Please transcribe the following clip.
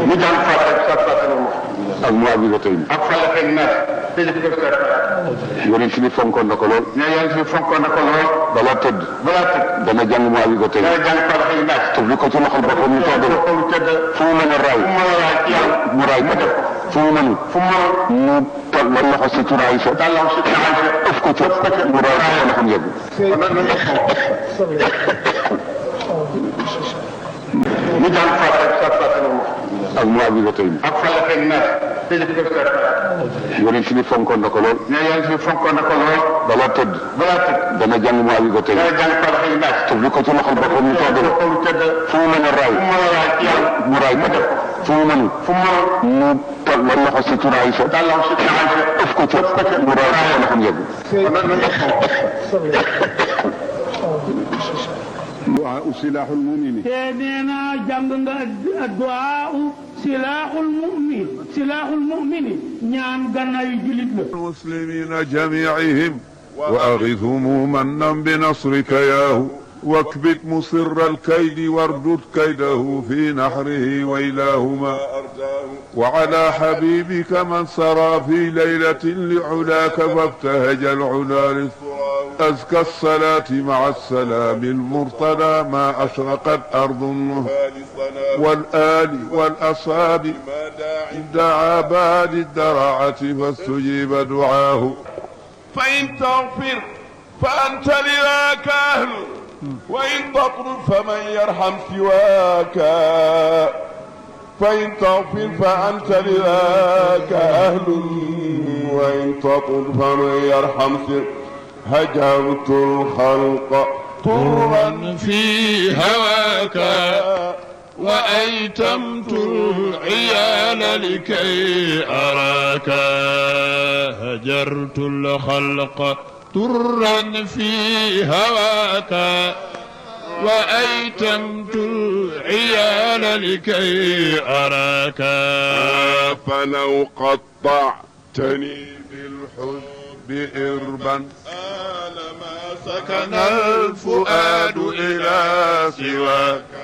ñu jàng Faatiha sa Faatiha ak mu'awwidatayn ak Falaq ak Naas te def ko sa yonent bi fonkoon na ko lool. ne yonent bi fonkoon na ko lool. balaa tëdd dana jàng mu'awwidatayn dana jàng Falaq ak Naas te bu ko ci loxol boppam ñu toog fu mu mën a raay mu raay ko def fu mu mënul mu tol la loxo si tur Aysa ëf ko ca mu raay ko loxom yegg ñu jàng Faatiha sa Faatiha ak mu'awwidatayn ak Falaq ak Naas te def ko sa yonent bi fonkoon na ko lool. ne yonent bi fonkoon na ko lool. balaa tëdd dana jàng mu'awwidatayn dana jàng Falaq ak Naas te bu ko ci loxol boppam ñu toog fu mu mën a raay mu raay ko def fu mu mënul mu tol la loxo si tur Aysa ëf ko ca mu raay ko loxom yegg du'a silahul mu'min te nee na jàng nga du'a silahul mu'min ñaan gannaayu julit la المسلمين جميعهم وأغثهم منا بنصرك ياه واكبت مصر الكيد واردد كيده في نحره ويلاهما وعلى حبيبك من سرى في ليلة لعلاك فابتهج العلا أزكى الصلاة مع السلام المرتضى ما أشرقت أرض والآل والأصحاب دعا بعد الدراعة فاستجيب دعاه فإن تغفر فأنت لذاك أهل وإن تطرد فمن يرحم سواك فإن تغفر فأنت لذاك أهل وإن تطرد فمن يرحم سواك هجرت الخلق طرا في هواك وأيتمت العيال لكي أراك هجرت الخلق طرا في هواك وأيتمت العيال لكي أراك فلو قطعتني بالحب إربا آل ما سكن الفؤاد إلى سواك